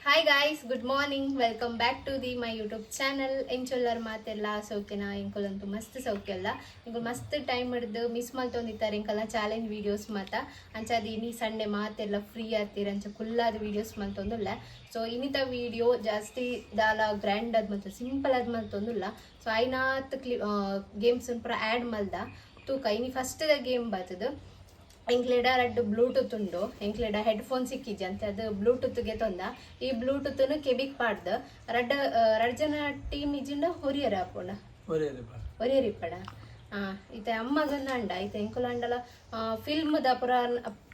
Hi guys, good morning, welcome back to the my YouTube channel. ಎಂಚೊಲ್ಲರ್ ಮಾತೆಲ್ಲ ಸೌಖ್ಯನ? ಎಂಕುಲಂತೂ ಮಸ್ತ್ ಸೌಖ್ಯ ಅಲ್ಲ. ಎಂಕುಲು ಮಸ್ತ್ ಟೈಮ್ ಹಿಡ್ದು ಮಿಸ್ ಮಲ್ತೊಂದಿತ್ತಾರೆ ಎಂಕಲ್ನ ಚಾಲೆಂಜ್ ವೀಡಿಯೋಸ್ ಮಾತ. ಅಂಚಾದ ಇನಿ ಸಂಡೆ, ಮಾತೆಲ್ಲ ಫ್ರೀ ಆತೀರ, ಅಂಚ ಕುಲ್ಲಾದ ವೀಡಿಯೋಸ್ ಮಲ್ತೊಂದುಲ್ಲ. ಸೊ ಇನ್ನಿತ ವೀಡಿಯೋ ಜಾಸ್ತಿ ದಾಲ ಗ್ರ್ಯಾಂಡ್ ಆದ್ ಮಲ್ತ, ಸಿಂಪಲ್ ಆದ್ ಮಲ್ತೊಂದುಲ್ಲ. ಸೊ ಐನಾತ್ ಕ್ಲಿ ಗೇಮ್ಸ್ ಪೂರ ಆ್ಯಡ್ ಮಲ್ದ ತೂಕ. ಇನಿ ಫಸ್ಟ್ the game ಬರ್ತದೆ. ಎಂಕ್ಲೆಡ ರಡ್ಡ್ ಬ್ಲೂಟೂತ್ ಉಂಡು, ಎಂಕ್ಲೆಡ ಹೆಡ್ ಫೋನ್ ಸಿಕ್ಕಿಜಿ ಅಂತ ಅದು ಬ್ಲೂಟೂತ್ಗೆ ತೊಂದ. ಈ ಬ್ಲೂಟೂತ್ನು ಕೆಬಿಕ್ ಪಾಡ್ದು ರಡ್ಡ್ ರಡ್ಡ್ ಜನ ಟೀಮ್ ಇಜಿಂಡ ಹೊರಿಯರ ಆಪುಂಡ. ಒರಿಯರ್ ಇಪ್ಪಡ. ಇತ್ತೆ ಅಮ್ಮಗನ್ನ ಅಂಡ ಇತ್ತೆ ಎಂಕುಲು ಅಂಡಲ ಫಿಲ್ಮ್ದ ಪುರ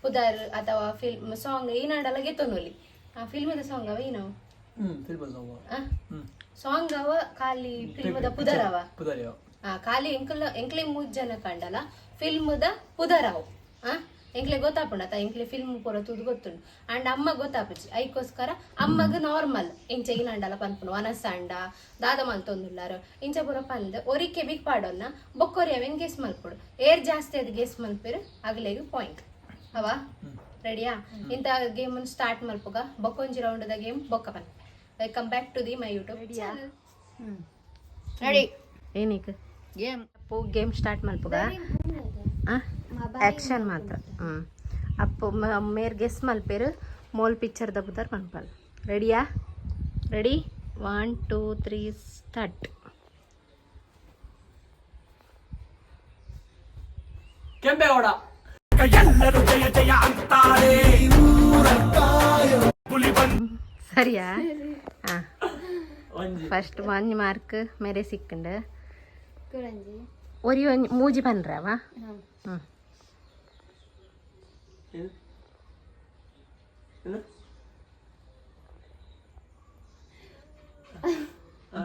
ಪುದರ್ ಅಥವಾ ಫಿಲ್ಮ್ ಸಾಂಗ್ ಈನಾಂಡಲ ಗೆತ್ತೊನೊಲಿ. ಫಿಲ್ಮ್ದ ಸಾಂಗ್ ಅವ ಏನವು? ಸಾಂಗ್ ಅವ, ಖಾಲಿ ಫಿಲ್ಮ್ದ ಪುದರ್ ಅವ. ಖಾಲಿ ಎಂಕುಲ ಎಂಕ್ಲೆ ಮೂಜ್ ಜನ ಕಂಡಲ ಫಿಲ್ಮ್ದ ಪುದರ್ ಅವು. ಎಂಕ್ಲೆ ಗೊತ್ತಾಪುಂಡು ಅತ್ತ? ಎಂಕ್ಲೆ ಫಿಲ್ಮ್ ಪೂರ ತೂದು ಗೊತ್ತುಂಡು. ಅಂಡ್ ಅಮ್ಮ ಗೊತ್ತಾಪುಜಿ. ಐಕೋಸ್ಕರ ಅಮ್ಮಗ್ ನಾರ್ಮಲ್ ಇಂಚ ಈನಂಡಲ ಪನ್ಪುಂಡು, ವನಸ ಅಂಡ ದಾದ ಮಲ್ತೊಂದುಲ್ಲಾರು ಇಂಚ ಪೂರ ಪಂದ್ ಒರಿ ಕೆಬಿಕ್ ಪಾಡೊನ್ನ, ಬೊಕ್ಕೊರಿ ಅವೆನ್ ಗೆಸ್ ಮಲ್ಪೊಡು. ಏರ್ ಜಾಸ್ತಿ ಅದು ಗೆಸ್ ಮಲ್ಪೆರು ಅಗ್ಲೆಗ್ ಪಾಯಿಂಟ್ ಅವ. ರೆಡಿಯಾ? ಇಂತ ಗೇಮ್ ಸ್ಟಾರ್ಟ್ ಮಲ್ಪುಗ. ಬೊಕ್ಕೊಂಜಿ ರೌಂಡ್ the game ಬೊಕ್ಕ ಪನ್. Welcome back to the my YouTube channel. Ready. ಏನೀಗ? ಗೇಮ್. ಅಪ್ಪು, ಗೇಮ್ ಸ್ಟಾರ್ಟ್ ಮಲ್ಪುಗ. ಆಕ್ಷನ್ ಮಾತ್ರ. ಅಪ್ಪು ಮೇರ್ ಗೆಸ್ ಮಲ್ಪೇರು, ಮೋಲ್ ಪಿಕ್ಚರ್ the ಪುದರ್ ಪನ್ಪಲ್. ರೆಡಿಯಾ? Ready, 1, 2, 3, start. Kempegowda. ಎಲ್ಲರೂ ಜಯ ಜಯ ಅಂತಾರೆ. ಹುಲಿ ಬಂದ. ಸರಿಯಾ? ಹಾಂ. ಒಂಜಿ. ಫಸ್ಟ್ ಒನ್ ಮಾರ್ಕ್ ಮೇರೆ ಸಿಕ್ಕಂಡು. ಒರಿ ಒಂಜಿ ಮೂಜಿ ಪನ್ರವಾ? ಹ್ಞೂ. ಏನು? ಏನು? ಆ.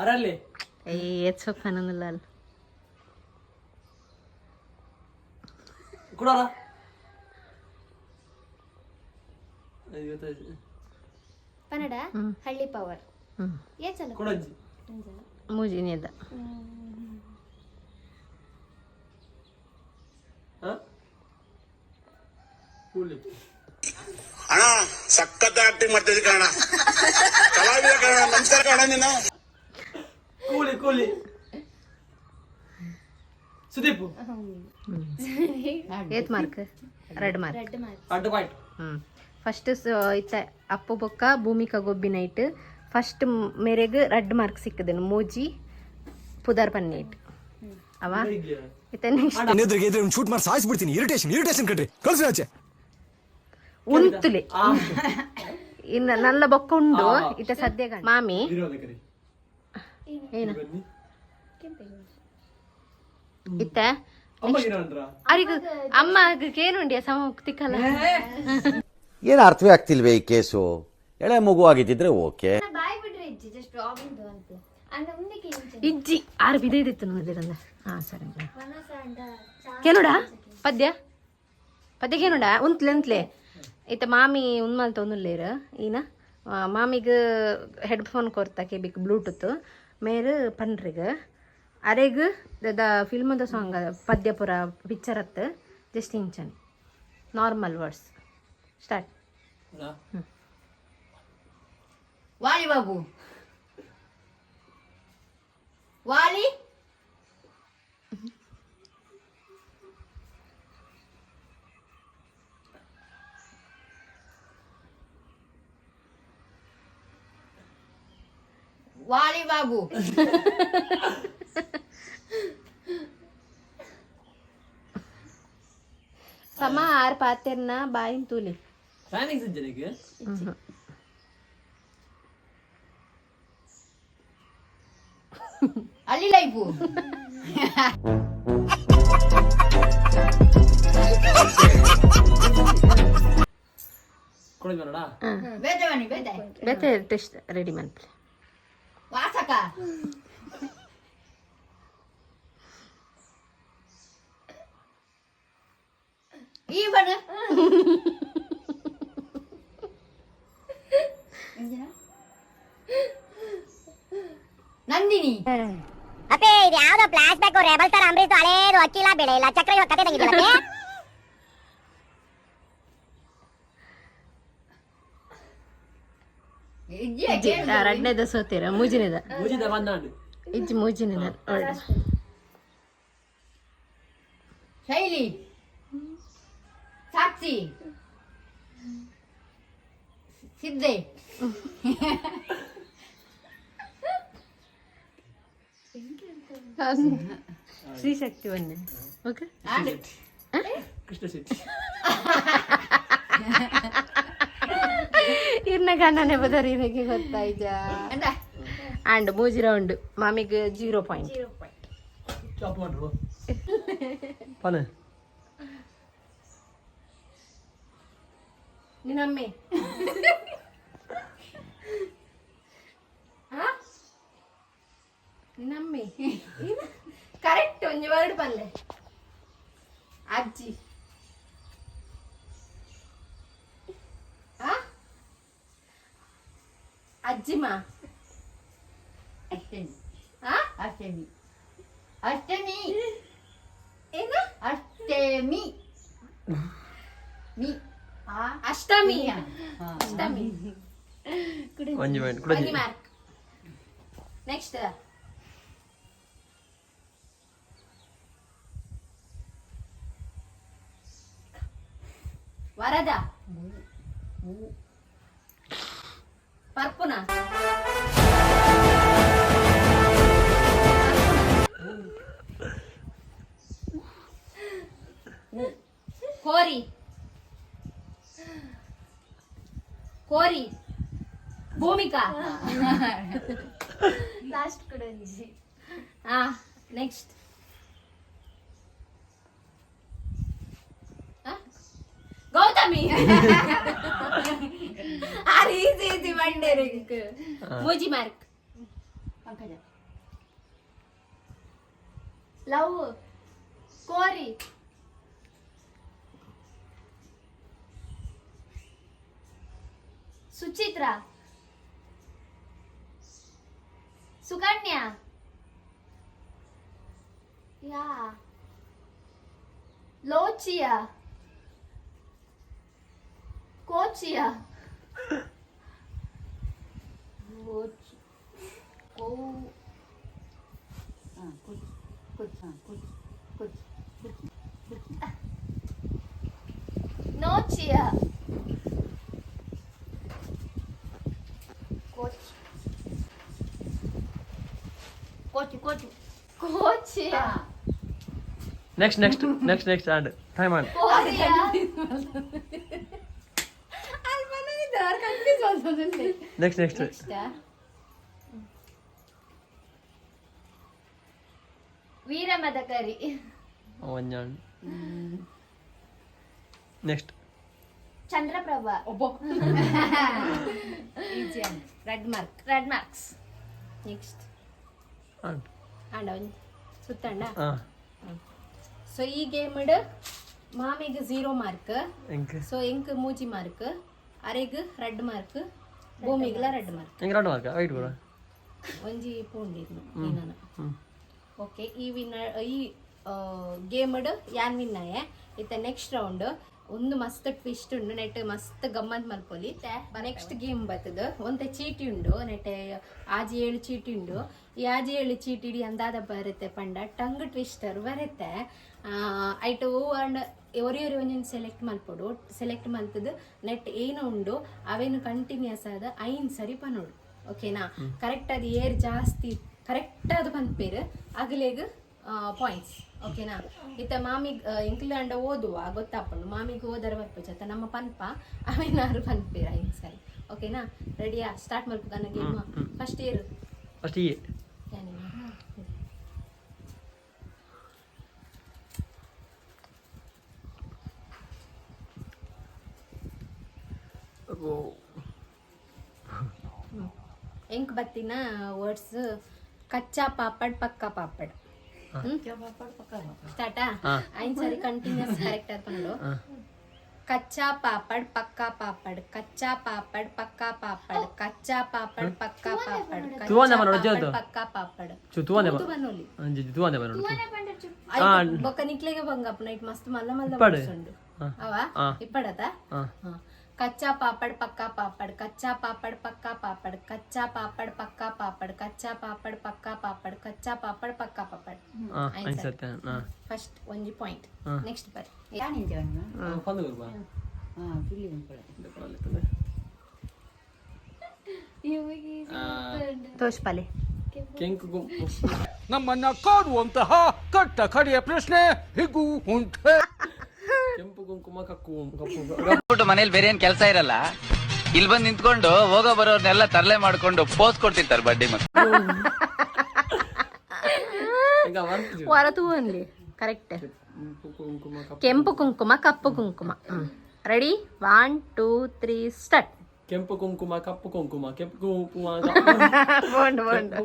ಅರಲ್ಲಿ. ಏತ್ ಸೊಪ್ಪು ಪನ್ನೊಂದುಲ್ಲ. ಕುಡಾರ. ಕನ್ನಡ ಹಳ್ಳಿ ಪವರ್. ಹ್ಞೂ. ಏಚಲ. ಕುಡಂಜಿ. ಮೂಜಿನೇದ. ಹಾ, ಕೂಲಿ. ಅಣ್ಣ, ಸಖತ್ ಆಕ್ಟಿಂಗ್ ಮಾಡ್ತಿದ್ದೆ ಕಣ, ಕಲಾವಿದ ಕಣ. ನಮಸ್ಕಾರ ಕಣ ನೀನು. ಕೂಲಿ ಕೂಲಿ ಸುದೀಪ್. ಏತ್ mark? Red mark. Red mark. ಅಡ್ಡ ಪಾಯಿಂಟ್. ಹ್ಞೂ, ಫಸ್ಟ್ ಇತ್ತ ಅಪ್ಪು ಬೊಕ್ಕ ಭೂಮಿಕಾ ಗೊಬ್ಬಿ ನೈಟ್ ಫಸ್ಟ್ ಮೇರೆಗ್ ರೆಡ್ ಮಾರ್ಕ್ ಸಿಕ್ಕದನು, ಮೂಜಿ ಪುದರ್ ಪನ್ನೀಟ್ ಅವ. ಇತ್ತ ನೆಕ್ಸ್ಟ್. ಎದುರಿಗೆ ಎದುರು ಶೂಟ್ ಮಾಡಿ ಸಾಯಿಸ್ಬಿಡ್ತೀನಿ. ಇರಿಟೇಷನ್ ಇರಿಟೇಷನ್ ಕಣ್ರಿ, ಕಳ್ಸಿ ಆಚೆ. ಉಂತುಲೆ. ಇನ್ನು ನಲ್ಲ ಬೊಕ್ಕ ಉಂಡು. ಇತ್ತ ಸದ್ಯ ಮಾಮಿ. ವಿರೋಧಕರಿ. ಏನು? ಬನ್ನಿ. ಇತ್ತ ಅಮ್ಮ ಏನಂದ್ರ? ಅರಿಗ ಅಮ್ಮ ಕೇನುಂಡಿಯ ಸಮ ತಿಕ್ಕಲ್ಲ. ಏನು ಅರ್ಥವೇ ಆಗ್ತಿಲ್ವೇ ಈ ಕೇಸು? ಎಳೆ ಮಗು ಆಗಿದ್ದಿದ್ರೆ ಓಕೆ. ಬಾಯ್ ಬಿಡ್ರಿ ಇಜ್ಜಿ, ಜಸ್ಟ್ ರಾಬಿಂದು ಅಂತ ಅಂದ ಮುಂದಕ್ಕೆ ಇಂಚ. ಇಜ್ಜಿ, ಆರು ಬಿದ್ದಿತ್ತು ನೋಡಿರಂದ. ಹಾ, ಸರಿ. ವನಸ ಅಂಡ. ಕೇನುಡ ಪದ್ಯ ಪದ್ಯ ಕೇನುಡ. ಉಂತ್ಲೆ ಉಂತ್ಲೆ. ಇತ್ತ ಮಾಮಿ ಉನ್ಮಲ್ ತೊಂದುಲ್ಲೇರು. ಈನ ಮಾಮಿಗ್ ಹೆಡ್ ಫೋನ್ ಕೊರ್ತ ಕೆಬಿಕ್ ಬ್ಲೂಟೂತ್. ಮೇರು ಪನ್ರಿಗ ಅರೆಗ್ the ಫಿಲ್ಮದ ಸಾಂಗ್ ಪದ್ಯ ಪುರ ಪಿಕ್ಚರ್ ಅತ್ತು. ಜಸ್ಟ್ ಇಂಚನ್ ನಾರ್ಮಲ್ ವರ್ಡ್ಸ್. ಸ್ಟಾರ್ಟ್. ವಾಲಿ ಬಾಬು ವಾಲಿ. ವಾಲಿ ಬಾಬು. ಸಮ ಆರ್ ಪಾತೆರ್ನ ಬಾಯಿನ್ ತೂಲಿ. ಪ್ಲಾನಿಂಗ್ಸ್ ಜನಕ್ಕೆ. ಅಲ್ಲಿ ಲೈಫು. ಕುಡಂಜಿ ಬೇಡ. ಬೇತೆ ಬನ್ನಿ, ಬೇತೆ. ಬೇತೆ ಟೆಸ್ಟ್ ರೆಡಿ ಮನ್ಪಲೆ. ವಾಸಕ. ಈ ಬಣ್ಣ. ನಂದಿನಿ. ಅಪ್ಪೇ, ಇದು ಯಾವ್ದೋ flash back, rebel star Ambareesh ಹಳೇದು. ಅಕ್ಕಿಲ್ಲ, ಬೆಳೆ ಇಲ್ಲ, ಚಕ್ರ ಕತೆ ತಂಗಿದ್ದೀರತ್ತೆ. ಇಜ್ಜಿ, ರಡ್ಡನೇದ ಸೋತೀರ, ಮೂಜಿನೇದ. ಮೂಜಿದ ಬಂದಾಂಡು. ಇಜ್ಜಿ, ಮೂಜಿನೇದ. ಶೈಲಿ, ಸಾಕ್ಷಿ, ಸಿದ್ದೆ. ಶ್ರೀಶಕ್ತಿ ಒಂದೇ, ಓಕೆ. ಕೃಷ್ಣ ಶೆಟ್ಟಿ. ಇರ್ನ ಗಣ್ಣನೆ ಬದರಿ ಇರಕ್ಕೆ ಗೊತ್ತಾಯ್ತಾ? ಅಂದ. ಅಂಡ್ ಮೂಜಿ ರೌಂಡ್ ಮಾಮಿಗೆ 0 ಪಾಯಿಂಟ್. 0 ಪಾಯಿಂಟ್. ಚಾಪ್ ಮಾಡ್ರು ಪನೆ. ನಿನ್ನಮ್ಮೆ. ಆ? ನಿನ್ನಮ್ಮೆ ಕರೆಕ್ಟ್ ಒಂಜಿ ವರ್ಡ್ ಪಲ್ಲೆ. ಅಜ್ಜಿ. ಆ? ಅಜ್ಜಿಮಾ. ಅಷ್ಟಮಿ. ಆ? ಅಷ್ಟಮಿ, ಅಷ್ಟಮಿ. ಏನು? ಅಷ್ಟಮಿ ಮಿ ಆ. ಅಷ್ಟಮಿ. ಹಾ. ಅಷ್ಟಮಿ. ಒಂಜಿ ಪಾಯಿಂಟ್ ಕುಡಂಜಿ. ಒಂಜಿ ಮಾರ್ಕ್. ನೆಕ್ಸ್ಟ್. ವರದ. ಪರ್ಪುನ. ಕೋರಿ, ಕೋರಿ. ಭೂಮಿಕಾ. ಲಾಸ್ಟ್ ಕೂಡ ಒಂಜಿ. ಹಾ, ನೆಕ್ಸ್ಟ್. ಗೌತಮಿ. ಆರ್ ಈಸಿ ಈಸಿ ಬಂಡೇರಿಂಗ್. ಮೂಜಿ ಮಾರ್ಕ್. ಪಂಕಜ. ಲವ್, ಕೋರಿ, ಸುಚಿತ್ರಾ, ಸುಕನ್ಯಾ, ಯಾ ಲೋಚಿಯಾ, ಕೋಚಿಯಾ. ಕೋಚ್, ಕೋ, ಹಾ, ಕೋಚ್, ಕೋಚ್, ಹಾ, ಕೋಚ್, ಕೋಚ್, ಕೋಚ್. ನೋಚಿಯಾ, ಕೋಚ್. ಕೋಚ್, ಕೋಚ್. ಕೋಚಿಯಾ. Next, next, next, next and time and. Korea. ಅಲ್ಲಿ ಬಂದಿದ್ದಾರೆ, ಕನ್ಫ್ಯೂಸ್ ಆಗ್ತದೆ. Next, next. Next. ವೀರಮದಕರಿ. ಒಂಜಿ ನೆಕ್ಸ್ಟ್. ಚಂದ್ರಪ್ರಭಾ. ಒಬ್ಬ red mark. Red marks. Next. And. ಅಂಡ ಒಂಜಿ ಸುತ್ತಂಡ. ಹಾ. ಸೊ ಈ ಗೇಮ್ ಮಾಮಿಗೆ 0 ಮಾರ್ಕ್. ಎಂಕ್? ಸೊ ಎಂಕ್ ಮೂಜಿ ಮಾರ್ಕ್, ಅರೆಗ್ ರೆಡ್ ಮಾರ್ಕ್, ಭೂಮಿಗ್ಲ ರೆಡ್ ಮಾರ್ಕ್. ಎಂಕ್ ರೆಡ್ ಮಾರ್ಕ್ ವೈಟ್ ಕೂಡ. ಒಂಜಿ ಪೂಂಡಿ ನಾನು. ಓಕೆ, ಈ ವಿನ್ ಈ ಗೇಮ್ಡ್ ಯಾನ್ ವಿನ್ ಆಯೆ. ಇತ್ತ ನೆಕ್ಸ್ಟ್ ರೌಂಡ್ ಒಂದು ಮಸ್ತ್ ಟ್ವಿಸ್ಟ್ ಉಂಡು. ನೆಟ್ ಮಸ್ತ್ ಗಮ್ಮತ್ ಮಲ್ಪೊಲಿ. ನೆಕ್ಸ್ಟ್ ಗೇಮ್ ಬರ್ತದ. ಒಂತೆ ಚೀಟಿ ಉಂಡು. ನೆಟ್ ಆಜಿ ಏಳು ಚೀಟಿ ಉಂಡು. ಈ ಆಜಿ ಏಳು ಚೀಟಿ ಇಡೀ ಅಂದಾದ ಬರುತ್ತೆ ಪಂಡ ಟಂಗ್ ಟ್ವಿಸ್ಟರ್ ಬರುತ್ತೆ. ಐಟ್ ಓ ಅಂಡ್ ಒರಿ ಒರಿ ಒಂಜೊಂದು ಸೆಲೆಕ್ಟ್ ಮಲ್ಪೊಡು. ಸೆಲೆಕ್ಟ್ ಮಲ್ತದ ನೆಟ್ ಏನು ಉಂಡು ಅವೇನು ಕಂಟಿನ್ಯೂಸ್ ಆದ ಐನ್ ಸರಿ ಪನೋಡು, ಓಕೆನಾ? ಕರೆಕ್ಟ್ ಅದು ಏರ್ ಜಾಸ್ತಿ ಕರೆಕ್ಟ್ ಅದು ಪನ್ಪೇರು ಅಗಲೇಗ್ ಪಾಯಿಂಟ್ಸ್, ಓಕೆನಾ? ಇತ್ತ ಮಾಮಿಗ್ ಇಂಗ್ಲೆಂಡ್ ಓದುವ ಗೊತ್ತಾಪುಂಡು. ಮಾಮಿಗೆ ಓದರ ಬರ್ಪು ಜೊತೆ ನಮ್ಮ ಪನ್ಪ ಅವೇನಾರು ಪನ್ಪೇರು ಐನ್ ಸರಿ, ಓಕೆನಾ? ರೆಡಿಯಾ? ಸ್ಟಾರ್ಟ್ ಮಲ್ಪು ನನ್ನ ಗೇಮ್. First year. ಫಸ್ಟ್ ಈ. ಎಂಕ್ ಬತ್ತಿನ ವರ್ಡ್ಸ್ ಕಚ್ಚಾ ಪಾಪಡ್, ಪಕ್ಕಾ ಪಾಪಡ್. ಸ್ಟಾರ್ಟಾ? ಹಾ. ಐನ್ ಸರಿ ಕಂಟಿನ್ಯೂಸ್ ಕರೆಕ್ಟ್ ಆದ್ಕೊಂಡು. ಕಚ್ಚಾ ಪಾಪಡ್, ಪಕ್ಕಾ ಪಾಪಡ್, ಕಚ್ಚಾ ಪಾಪಡ್, ಪಕ್ಕಾ ಪಾಪಡ್, ಕಚ್ಚಾ ಪಾಪಡ್, ಪಕ್ಕಾ ಪಾಪಡ್, ಕಚ್ಚಾ ತೂವಂದೆ ಮನೋಡು, ಪಾಪಡ್, ಅಜ್ಜಿ. ಪಕ್ಕಾ ಪಾಪಡ್. ಚು ತೂವಂದೆ. ತೂತು ಬನ್ನೊಲಿ. ಅಂಜಿ ತೂವಂದೆ ಬರೋಡು. ಆಯ್ತು, ಬೊಕ್ಕ ನಿಕ್ಲೆಗೆ ಬಂಗಪ್ಪ ನೈಟ್ ಮಸ್ತ್ ಮಲ್ಲ ಮಲ್ಲ ಇಪ್ಪಡು. ವರ್ಡ್ಸ್ ಉಂಡು. ಹಾ. ಅವ ಹಾ. ಇಪ್ಪಡತ. ಹಾ. ಹಾ. ಕಚ್ಚಾ ಪಾಪಡ್ ಪಕ್ಕಾ ಪಾಪಡ್, ಕಚ್ಚಾ ಪಾಪಡ್ ಪಕ್ಕಾ ಪಾಪಡ್, ಕಚ್ಚಾ ಪಾಪಡ್ ಪಕ್ಕಾ ಪಾಪಡ್, ಕಚ್ಚಾ ಪಾಪಡ್ ಪಕ್ಕಾ ಪಾಪಡ್, ಕಚ್ಚಾ ಪಾಪಡ್ ಪಕ್ಕಾ ಪಾಪಡ್. ಆ ಅಂಚ ಹಾ. ಫಸ್ಟ್ ಒಂಜಿ ಪಾಯಿಂಟ್. ನೆಕ್ಸ್ಟ್ ಬರ್. ಪಂದು ಬಾ. ಹಾ, ಪಿಲ್ಲಿ ಉಂಟು. ತೋಷ್ಪಾಲೆ. ಕೆಂಕು ಗುಂಪು. ನಮ್ಮನ್ನ ಕಾಡುವಂತಹ ಕಟ್ಟ ಕಡೆಯ ಪ್ರಶ್ನೆ ಹಿಗೂ ಉಂಟೆ. ಕೆಂಪು ಕುಂಕುಮ ಕಕ್ಕು ಕಪ್ಪು. ಮನೇಲಿ ಬೇರೆ ಏನ್ ಕೆಲಸ ಇರಲ್ಲ, ಇಲ್ಲಿ ಬಂದ್ ನಿಂತ್ಕೊಂಡು ಹೋಗೋ ಬರೋರ್ನೆಲ್ಲ ತರಲೆ ಮಾಡ್ಕೊಂಡು ಪೋಸ್ ಕೊಡ್ತಿರ್ತಾರೆ ಬಡ್ಡಿ ಮತ್ತೆ. ಈಗ ವರ್ಕ್. ವರ ತೂವನ್ಲಿ ಕರೆಕ್ಟ್. ಕೆಂಪು ಕುಂಕುಮ ಕಪ್ಪು. ಕೆಂಪು ಕುಂಕುಮ ಕಪ್ಪು ಕುಂಕುಮ. Ready, 1 2 3 start. ಕೆಂಪು ಕುಂಕುಮ ಕಪ್ಪು ಕುಂಕುಮ, ಕೆಂಪು ಕುಂಕುಮ ಕಪ್ಪು. ಬೋಂಡು ಬೋಂಡು.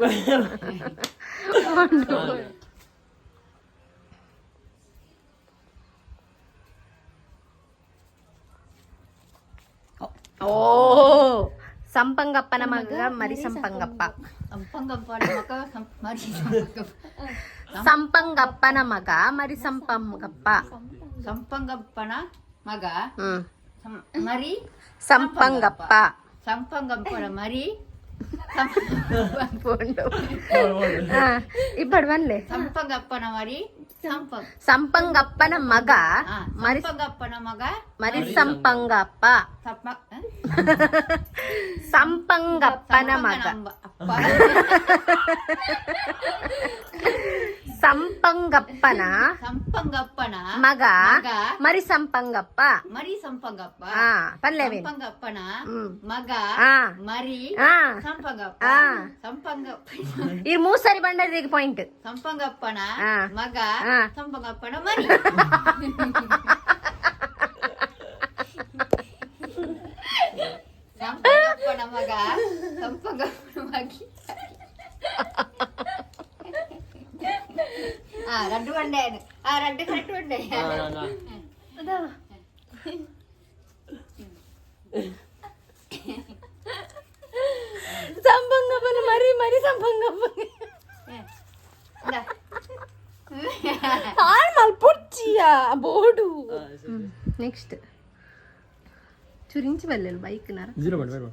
ಓ, ಸಂಪಂಗಪ್ಪನ ಮಗ ಮರಿ ಸಂಪಂಗಪ್ಪ. ಸಂಪಂಗಪ್ಪನ ಮಗ ಮರಿ ಸಂಪಂಗಪ್ಪ. ಸಂಪಂಗಪ್ಪನ ಮಗ ಮರಿ ಸಂಪಂಗಪ್ಪ. ಸಂಪಂಗಪ್ಪನ ಮಗ ಹ್ಮ್ ಮರಿ ಸಂಪಂಗಪ್ಪ. ಸಂಪಂಗಪ್ಪನ ಮರಿ. ಬೋಂಡು. ಇಬ್ಬಡು ಬನ್ಲೆ. ಸಂಪಂಗಪ್ಪನ ಮರಿ ಸಂಪಂಗ. ಸಂಪಂಗಪ್ಪನ ಮಗ ಮರಿ. ಸಂಪಂಗಪ್ಪನ ಮಗ ಮರಿ ಸಂಪಂಗಪ್ಪ. ಸಪ್ಪ ಸಂಪಂಗಪ್ಪನ ಮಗ. ಅಪ್ಪ. ಸಂಪಂಗಪ್ಪನ ಸಂಪಂಗಪ್ಪನ ಮಗ ಮಗ ಮರಿ ಸಂಪಂಗಪ್ಪ. ಮರಿ ಸಂಪಂಗಪ್ಪ. ಆ ಪಲ್ಲೇವೇನು? ಸಂಪಂಗಪ್ಪನ ಹ್ಮ್. ಮಗ ಆ. ಮರಿ ಆ. ಸಂಪಂಗಪ್ಪ. ಆ. ಸಂಪಂಗಪ್ಪ. ಈ ಮೂರ್ ಸರಿ ಬಂಡರಿಗೆ ಪಾಯಿಂಟ್. ಸಂಪಂಗಪ್ಪನ ಆ. ಮಗ ಆ. ಸಂಪಂಗಪ್ಪನ ಮರಿ. ಸಂಪಂಗಪ್ಪನ ಮಗ ಸಂಪಂಗಪ್ಪನ ಮಗಿ. ಆ ರಡ್ಡು ಬಂಡೆ, ಆ ರಡ್ಡು ಕರೆಕ್ಟ್ ಬಂಡೆ. ಸಂಪಂಗಪ್ಪನ ಮರಿ ಮರಿ ಸಂಪಂಗಪ್ಪ. ಹಾಳ್ ಮಲ್ಪೊಡ್ಚಿಯ ಬೋರ್ಡು. ನೆಕ್ಸ್ಟ್ ಚುರಿಂಚಿ ಬಲ್ಲೆಲ್ ಬೈಕ್ ನಾರ. ಜೀರೋ ಮಾಡಿ ಬೇಡ.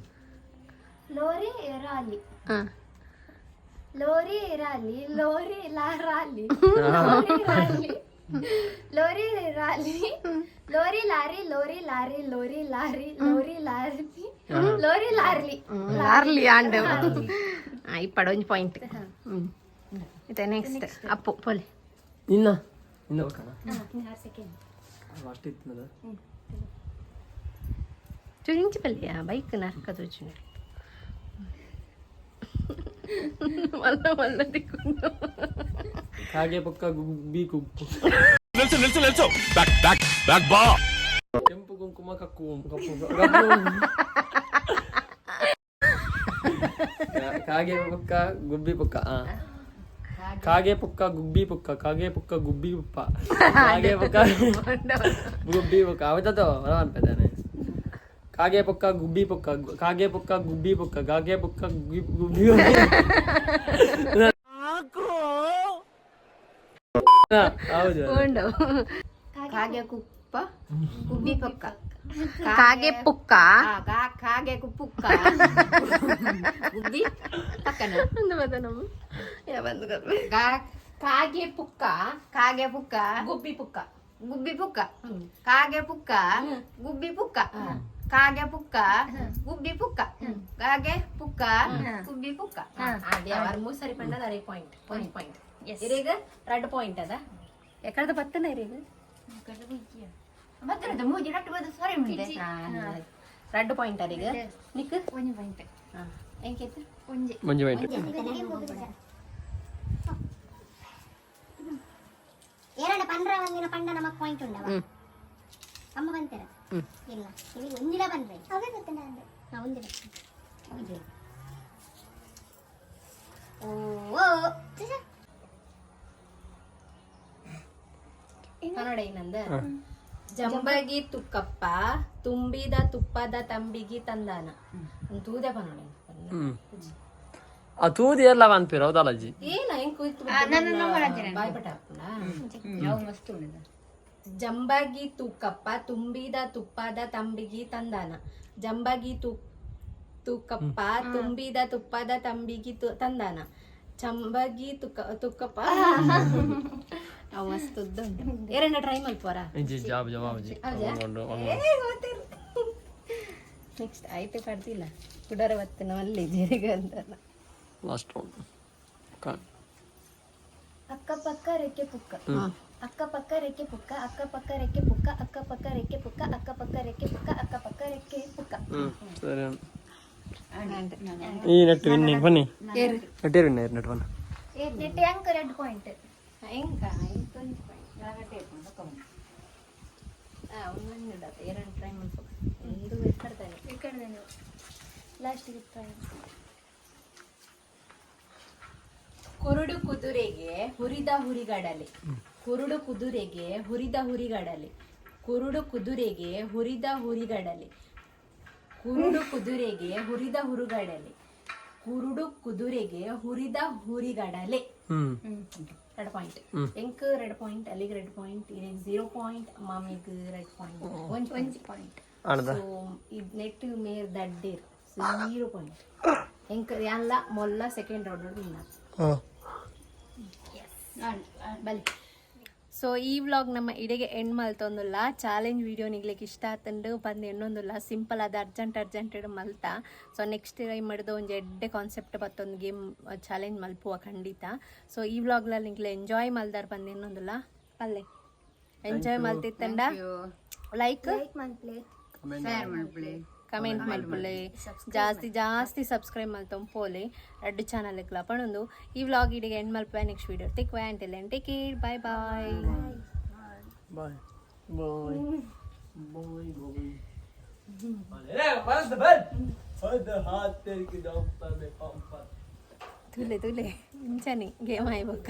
Lorry rally. Lorry rally lorry ಲಾ rally lorry rally lorry rally lorry lorry lorry lorry lorry lorry lorry lorry lorry ಲಾರ್ಲಿ. ಲಾರ್ಲಿ and ಇಪ್ಪಡ ಒಂಜಿ ಪಾಯಿಂಟ್. ಇದೆ ನೆಕ್ಸ್ಟ್ ಅಪ್ಪು ಪೊಲೆ. ಇನ್ನ ಇನ್ನ ಹೋಗೋಣ. ಅಷ್ಟು ಇತ್ತು. ಚುರಿಂಚಿ ಪಲ್ಯ ಬೈಕ್ ನರ್ಕ ತೋಚುಂಡು. ಮಲ್ಲ ಮಲ್ಲ ದಿಕ್ಕೊಂಡು. ಕಾಗೆ ಪಕ್ಕ ಗುಬ್ಬಿ ಕುಪ್ಪು. ನಿಲ್ಸು ನಿಲ್ಸು ನಿಲ್ಸು, ಬ್ಯಾಕ್ ಬ್ಯಾಕ್ ಬ್ಯಾಕ್ ಬಾ. ಕೆಂಪು ಕುಂಕುಮ ಕಕ್ಕು ಕಪ್ಪು ಕಪ್ಪು. ಕಾಗೆ ಪುಕ್ಕ ಗುಬ್ಬಿ ಪುಕ್ಕ. ಆ ಕಾಗೆ ಪುಕ್ಕ ಗುಬ್ಬಿ ಪುಕ್ಕ, ಕಾಗೆ ಪುಕ್ಕ ಗುಬ್ಬಿ ಪುಪ್ಪ, ಕಾಗೆ ಪುಕ್ಕ ಗುಬ್ಬಿ ಪುಕ್ಕ ಅವತ್ತೋ ಅನ್ಪತಾನೆ. ಕಾಗೆ ಪುಕ್ಕ ಗುಬ್ಬಿ ಪುಕ್ಕ, ಕಾಗೆ ಪುಕ್ಕ ಗುಬ್ಬಿ ಪುಕ್ಕ, ಕಾಗೆ ಪುಕ್ಕ ಗುಬ್ಬಿ ಗುಬ್ಬಿ. ಹಾ, ಹೌದು. ಉಂಡು. ಕಾಗೆ ಕುಪ್ಪ ಗುಬ್ಬಿ ಪಕ್ಕ. ಕಾಗೆ ಪುಕ್ಕ. ಆ, ಕಾಗೆ ಕುಪ್ಪುಕ್ಕ ಗುಬ್ಬಿ ಪಕ್ಕನ. ಒಂದು ಬದನಮ್ಮ ಬಂದು. ಕಾಗೆ ಪುಕ್ಕ. ಕಾಗೆ ಪುಕ್ಕ. ಗುಬ್ಬಿ ಪುಕ್ಕ. ಗುಬ್ಬಿ ಪುಕ್ಕ, ಕಾಗೆ ಪುಕ್ಕ ಗುಬ್ಬಿ ಪುಕ್ಕ, ಕಾಗೆ ಪುಕ್ಕ ಗುಬ್ಬಿ ಪುಕ್ಕ, ಕಾಗೆ ಪುಕ್ಕ ಗುಬ್ಬಿ ಪುಕ್ಕ. ಮೂರು ಸರಿ ಪಂಡದ ಅರೆ ಪಾಯಿಂಟ್ ಪಾಯಿಂಟ್ ಪಾಯಿಂಟ್ ಇರೀಗ ರೆಡ್ ಪಾಯಿಂಟ್ ಅದ ಎಕಡದ ಬತ್ತನ ಇರೀಗ. ಮತ್ತೆ ಮೂಜಿ ರಟ್ಟು ಬದ ಸರಿ ಮುಂದೆ. ರೆಡ್ ಪಾಯಿಂಟ್ ಅದೀಗ ನಿಕ್. ಒಂಜಿ ಪಾಯಿಂಟ್ ಎಂಕೇತು ಒಂಜಿ. ಮಂಜು ಪಾಯಿಂಟ್. ಏನಂಡ ಪಂಡ್ರ ಒಂದಿನ ಪಂಡ ನಮಕ್ ಪಾಯಿಂಟ್ ಉಂಡವ. ಅಮ್ಮ ಬಂತೀರ ಇಲ್ಲ ನಿಮಗೆ ಒಂದಿನ ಬಂದ್ರೆ ಅವೇ ಗೊತ್ತಿಲ್ಲ ಅಂದ್ರೆ ಹಾ ಒಂದಿನ ಒಂದಿನ. ಓ ಓ ಛೆ, ಛೆ. ಕನ್ನಡ ಏನಂದ? ಜಂಬಗಿ ತುಕ್ಕಪ್ಪ ತುಂಬಿದ ತುಪ್ಪದ ತಂಬಿಗಿ ತಂದಾನ ತೂದೆ ಪನ್ನೋಡ. ಆ ತೂದಿ ಎಲ್ಲ ಅನ್ಪಿರ ಹೌದಲ್ಲ ಅಜ್ಜಿ? ಏನ ಹೆಂಗ್ ಕುಯ್ತು ಬಾಯ್ ಪಟ ಹಾಕ್ಪುಂಡ. ಅವು ಮಸ್ತ್ ಉಂಡು. ಜಂಬಾಗಿ ತೂಕಪ್ಪ ತುಂಬಿದ ತುಪ್ಪದ ತಂಬಿಗಿ ತಂದಾನ. ಜಂಬಾಗಿ ತೂಕಪ್ಪ ತುಂಬಿದ ತುಪ್ಪದ ತಂಬಿಗಿ ತಂದಾನ. ಚಂಬಗಿ ತುಕ್ಕ ತುಕ್ಕಪ್ಪ ಅವು ಮಸ್ತ್ ಉದ್ದ ಉಂಟು. ಎರಡ ಟ್ರೈ ಮಲ್ಪೋರ. ಇಜ್ಜಿ, ಜಾಬ್ ಜವಾಬ್ ಜಿ. ಒಂದು ನೆಕ್ಸ್ಟ್ ಆಯ್ತು, ಪಡ್ದಿಲ್ಲ ಕುಡರ ಬತ್ತನ ಅಲ್ಲಿ ಜೀರಿಗೆ ಅಂತಲ್ಲ. Last round. ಅಕ್ಕಪಕ್ಕ ರೆಕ್ಕೆ ಪುಕ್ಕ, ಅಕ್ಕಪಕ್ಕ ರೆಕ್ಕೆ ಪುಕ್ಕ, ಅಕ್ಕಪಕ್ಕ ರೆಕ್ಕೆ ಪುಕ್ಕ, ಅಕ್ಕಪಕ್ಕ ರೆಕ್ಕೆ ಪುಕ್ಕ, ಅಕ್ಕಪಕ್ಕ ರೆಕ್ಕೆ ಪುಕ್ಕ, ಅಕ್ಕಪಕ್ಕ ರೆಕ್ಕೆ ಪುಕ್ಕ. ಸರಿ, ಈ ನೆಟ್ ವಿನ್ನಿಂಗ್ ಬನ್ನಿ. ನೆಟ್ ವಿನ್ ನೆಟ್ ಬನ್ನ. ನೆಟ್ ಹೆಂಗ್ ರೆಡ್ ಪಾಯಿಂಟ್? ಹೆಂಗ? ಎರಡು ಟ್ರೈ ಮಲ್ಪ, ಒಂದು ಕಡ್ತಾನೆ. ಈ ಕಡೆ ಲಾಸ್ಟಿಗೆ ಟ್ರೈ. ಕುರುಡು ಕುದುರೆಗೆ ಹುರಿದ ಹುರಿಗಡಲೆ, ಕುರುಡು ಕುದುರೆಗೆ ಹುರಿದ ಹುರಿಗಡಲೆ, ಕುರುಡು ಕುದುರೆಗೆ ಹುರಿದ ಹುರಿಗಡಲೆ, ಕುರುಡು ಕುದುರೆಗೆ ಹುರಿದ ಹುರುಗಡಲೆ, ಕುರುಡು ಕುದುರೆಗೆ ಹುರಿದ ಹುರಿಗಡಲೆ. ರೆಡ್ ಪಾಯಿಂಟ್ ಎಂಕ್, ರೆಡ್ ಪಾಯಿಂಟ್ ಅಲ್ಲಿಗೆ, ರೆಡ್ ಪಾಯಿಂಟ್ ಇರೆಗ್, 0 ಪಾಯಿಂಟ್ ಮಾಮಿಗ್, ರೆಡ್ ಪಾಯಿಂಟ್ ಒಂಜಿ ಒಂಜಿ ಪಾಯಿಂಟ್. ಆಣದ. ಸೊ ಇದು ನೆಟ್ ಮೇರ್ ದಡ್ಡೇರ್ 0 ಪಾಯಿಂಟ್ ಎಂಕ್. ಎಲ್ಲ ಮೊಲ್ಲ ಸೆಕೆಂಡ್ ರೌಂಡ್ ವಿನ್. ಬಲಿ. ಸೊ ಈ ವ್ಲಾಗ್ ನಮ್ಮ ಇಡೆಗೆ ಎಂಡ್ ಮಲ್ತೊಂದುಲ್ಲ. ಚಾಲೆಂಜ್ ವೀಡಿಯೋ ನಿಗ್ಲಿಕ್ಕೆ ಇಷ್ಟ ಆತಂಡು ಬಂದು ಎಣ್ಣೊಂದುಲ್ಲ. ಸಿಂಪಲ್ ಆದ ಅರ್ಜೆಂಟ್ ಅರ್ಜೆಂಟ್ ಮಲ್ತ. ಸೊ ನೆಕ್ಸ್ಟ್ ಟೈಮ್ ಮಾಡಿದ ಒಂಜಿ ಎಡ್ಡೆ ಕಾನ್ಸೆಪ್ಟ್ ಬತ್ತೊಂದು ಗೇಮ್ ಚಾಲೆಂಜ್ ಮಲ್ಪುವ ಖಂಡಿತ. ಸೊ ಈ ವ್ಲಾಗ್ಲ ನಿಗ್ಲೆ ಎಂಜಾಯ್ ಮಲ್ದಾರ್ ಬಂದು ಎನ್ನೊಂದುಲ್ಲ. ಪಲ್ಲೆ ಎಂಜಾಯ್ ಮಲ್ತಿತ್ತಂಡ ಲೈಕ್ ಲೈಕ್ ಮನ್ಪ್ಲೆ. ಶೇರ್ ಮಲ್ಪುಲೆ. ಕಮೆಂಟ್ ಮಲ್ಪುಲೆ, ಜಾಸ್ತಿ ಜಾಸ್ತಿ ಸಬ್ಸ್ಕ್ರೈಬ್ ಮಲ್ತೊಂದು ಪೋಲೆ ರಡ್ಡು ಚಾನಲ್ ಪಣೊಂದು ಈ ವ್ಲಾಗ್ ಇಡಿಗೆ ಎಂಡ್ ಮಲ್ಪುವೆ. ನೆಕ್ಸ್ಟ್ ವೀಡಿಯೋ ತಿಕ್ವೆ. ಅಂಟಿಲ್ಲ, take care, bye bye. Bye bye bye bye. ತುಲೆ ತುಲೆ ಇಂಚನೆ ಗೇಮ್ ಆಯ್ಬಕ್ಕ.